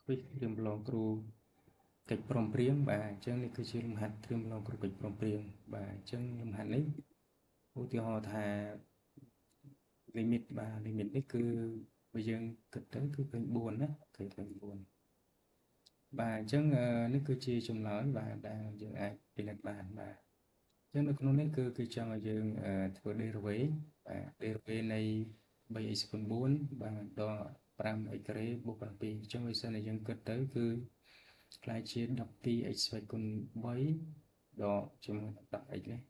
quiz ត្រៀមប្រឡងគ្រូកិច្ចព្រមព្រៀងបាទអញ្ចឹងនេះគឺជាលំហាត់ត្រៀមប្រឡងគ្រូកិច្ចព្រមព្រៀងបាទអញ្ចឹងលំហាត់នេះឧទាហរណ៍ថា limit បាទ limit នេះគឺបើយើងគិតទៅគឺឃើញ4ណាឃើញ4បាទអញ្ចឹងនេះគឺជាចម្លើយបាទដែលយើងអាចពិនិត្យបានបាទអញ្ចឹងនៅក្នុងនេះគឺគេចង់ឲ្យយើងធ្វើ derivative បាទ derivative នៃ 3x គុណ4បាទដល់ 5x ការ៉េបូក7អញ្ចឹងបើសិនជាយើងគិតទៅគឺក្លាយជា 12x ស្វ័យគុណ3ដកជាមួយនឹង 10x នេះ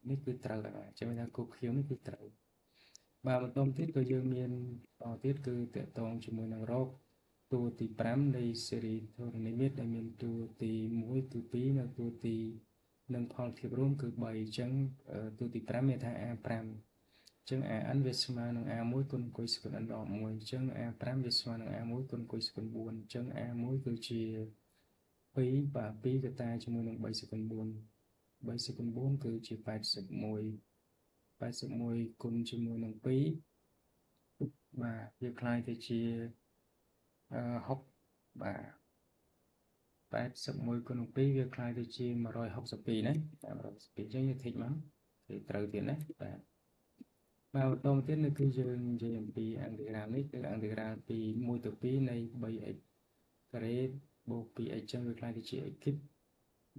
នេះគឺត្រូវហើយបាទអញ្ចឹងថាគោខៀវនេះគឺត្រូវបាទបន្តទៀតក៏យើងមានតទៀតគឺតកតងជាមួយនឹងរកតួទី5នៃស៊េរីធរណីមាត្រដែលមានតួទី1គឺ2និងតួទីនិងផលធៀបរួមគឺ3អញ្ចឹងតួទី5មានថា A5 អញ្ចឹង AN វាស្មើនឹង A1 គុណគុយស្គុណ n ដក1អញ្ចឹង A5 វាស្មើនឹង A1 គុណគុយស្គុណ4អញ្ចឹង A1 គឺជា2បាទ2កតាជាមួយនឹង3ស្គុណ4 3ស្គុណ4គឺជា81 81គុណជាមួយនឹង2បាទវាក្លាយទៅជា6បាទ81គុណនឹង2វាក្លាយទៅជា162ណា162អញ្ចឹងយើងធីកមកគឺត្រូវទៀតណាបាទបាទបន្តមកទៀតនេះគឺយើងនិយាយអំពីអង់តិក្រាលនេះគឺអង់តិក្រាលពី1ទៅ2នៃ 3x ការ៉េបូក 2x ចឹងវាក្លាយទៅជា x គីប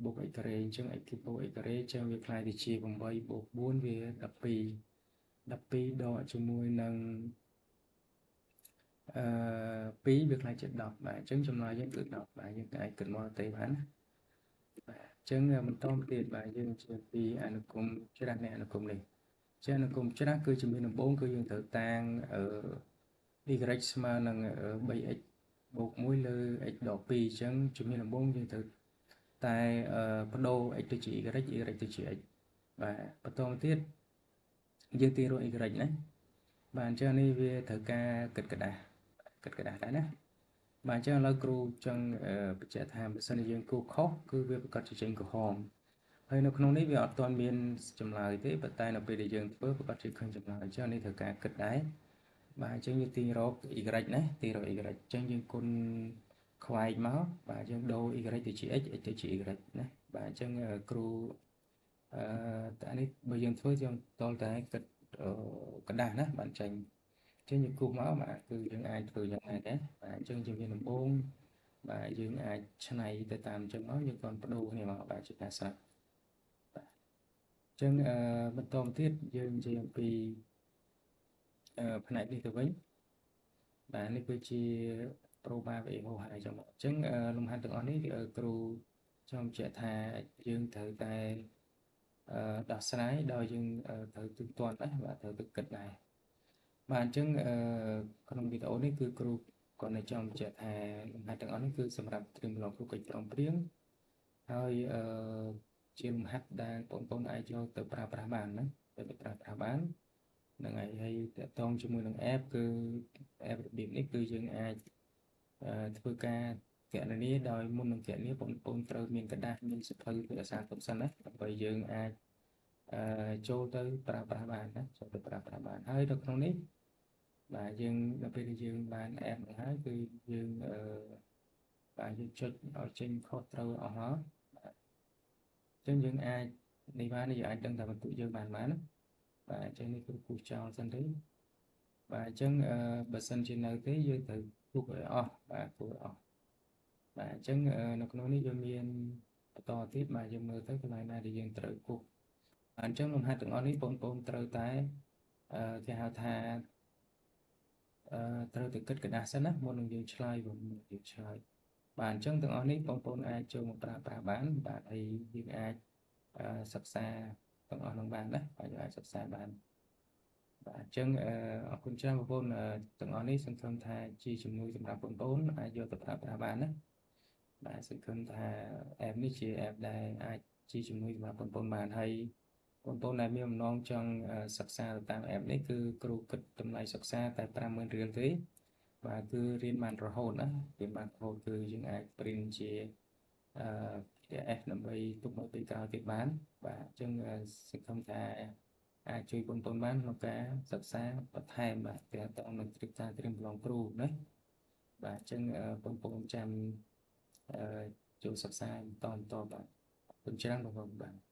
បូក x ការ៉េអញ្ចឹង x គីបបូក x ការ៉េចឹងវាក្លាយទៅជា8បូក4វា12 12ដកជាមួយនឹងអឺ2វាក្លាយជា10បាទអញ្ចឹងចម្លើយយើងគឺ10បាទយើងអាចគិតមកទេបានណាបាទអញ្ចឹងបន្តមកទៀតបាទយើងជាពីអនុគមន៍ច្រាស់នៃអនុគមន៍នេះជាអនុគមន៍ច្រាស់គឺជាមានដំបូងគឺយើងត្រូវតាំងអឺ y ស្មើនឹង 3x បូក1លើ x ដក2អញ្ចឹងជំហានដំបូងយើងត្រូវតែបដូរ x ទៅជា y y ទៅជា x បាទបន្តមកទៀតយើងទាញរក y ណាបាទអញ្ចឹងនេះវាត្រូវការគិតក្រដាសគិតក្រដាសដែរណាបាទអញ្ចឹងឥឡូវគ្រូចង់បញ្ជាក់ថាបើសិនជាយើងគូខុសគឺវាប្រកាសជាចេញក្រហមហើយនៅក្នុងនេះវាអត់ទាន់មានចម្លើយទេប៉ុន្តែនៅពេលដែលយើងធ្វើប្រកាសជាឃើញចម្លើយអញ្ចឹងនេះត្រូវការគិតដែរបាទអញ្ចឹងយើងទាញរក y ណាទាញរក y អញ្ចឹងយើងគុណខ្វែកមកបាទយើងដូរ y ទៅជា x x ទៅជា y ណាបាទអញ្ចឹងគ្រូអឺតែនេះបើយើងធ្វើយើងតលតែគិតក្រដាសណាបានចេញអញ្ចឹងយើងគូសមកបាទគឺយើងអាចធ្វើយ៉ាងណាដែរបាទអញ្ចឹងជំហានដំបូងបាទយើងអាចឆ្នៃទៅតាមអញ្ចឹងមកយើងគ្រាន់បដូរគ្នាមកបាទជាការស្រេចបាទអញ្ចឹងអឺបន្តមកទៀតយើងនិយាយអំពីអឺផ្នែកនេះទៅវិញបាទនេះគឺជា proba អីហោហើយចឹងមកអញ្ចឹងលំហាត់ទាំងអស់នេះគ្រូចង់បញ្ជាក់ថាយើងត្រូវតែអឺដោះស្រាយដោយយើងត្រូវទូទាត់ដែរបាទត្រូវទៅគិតដែរបាទអញ្ចឹងអឺក្នុងវីដេអូនេះគឺគ្រូគាត់នៅចង់បញ្ជាក់ថាលំហាត់ទាំងអស់នេះគឺសម្រាប់ត្រៀមប្រឡងគ្រូកិច្ចព្រមព្រៀងហើយអឺជាលំហាត់ដែលបងប្អូនអាចយកទៅប្រើប្រាស់បានណាទៅប្រើប្រាស់បានហ្នឹងហើយហើយតកតងជាមួយនឹង app គឺ app របៀបនេះគឺយើងអាចធ្វើការគណនាដោយមុននឹងគណនាបងប្អូនត្រូវមានក្រដាសមានសៀវភៅរក្សាទុកសិនណាដើម្បីយើងអាចចូលទៅប្រើប្រាស់បានណាចូលទៅប្រើប្រាស់បានហើយនៅក្នុងនេះបាទយើងដល់ពេលដែលយើងបាន app នេះហើយគឺយើងអឺបាទយើងចុចឲ្យចេញខុសត្រូវអស់ហើយបាទអញ្ចឹងយើងអាចនេះបានយើងអាចដឹងថាបន្ទុកយើងបានបានណាបាទអញ្ចឹងនេះគឺគូសចោលសិនទេបាទអញ្ចឹងអឺបើសិនជានៅទេយើងត្រូវគូសឲ្យអស់បាទគូសឲ្យអស់បាទអញ្ចឹងនៅក្នុងនេះយើងមានបន្តទៀតបាទយើងមើលទៅកន្លែងណាដែលយើងត្រូវគូសបាទអញ្ចឹងលំហាត់ទាំងអស់នេះបងប្អូនត្រូវតែអឺគេហៅថាអឺត្រូវតែគិតក្រដាសសិនណាមុននឹងយើងឆ្លើយមុននឹងយើងឆ្លើយបាទអញ្ចឹងទាំងអស់នេះបងប្អូនអាចចូលមកប្រើប្រាស់បានបាទហើយយើងអាចសិក្សាទាំងអស់នឹងបានណាបាទយើងអាចសិក្សាបានបាទអញ្ចឹងអរគុណច្រើនបងប្អូនទាំងអស់នេះសង្ឃឹមថាជាជំនួយសម្រាប់បងប្អូនអាចយកទៅប្រើប្រាស់បានណាបាទសង្ឃឹមថា app នេះជា app ដែលអាចជាជំនួយសម្រាប់បងប្អូនបានហើយបងប្អូនដែលមានបំណងចង់សិក្សាទៅតាម app នេះគឺគ្រូគិតតម្លៃសិក្សាតែ50000រៀលទេបាទគឺរៀនបានរហូតណារៀនបានរហូតគឺយើងអាច print ជាអឺ PDF ដើម្បីទុកមកពេលក្រោយទៀតបានបាទអញ្ចឹងសង្ឃឹមថាអាចជួយបងប្អូនបានក្នុងការសិក្សាបន្ថែមបាទទាក់ទងនឹងត្រៀមការត្រៀមប្រឡងគ្រូណា។ បាទអញ្ចឹងបងប្អូនចាំចូលសិក្សាបន្តបន្តបាទអរគុណច្រើនបងប្អូនបាទ។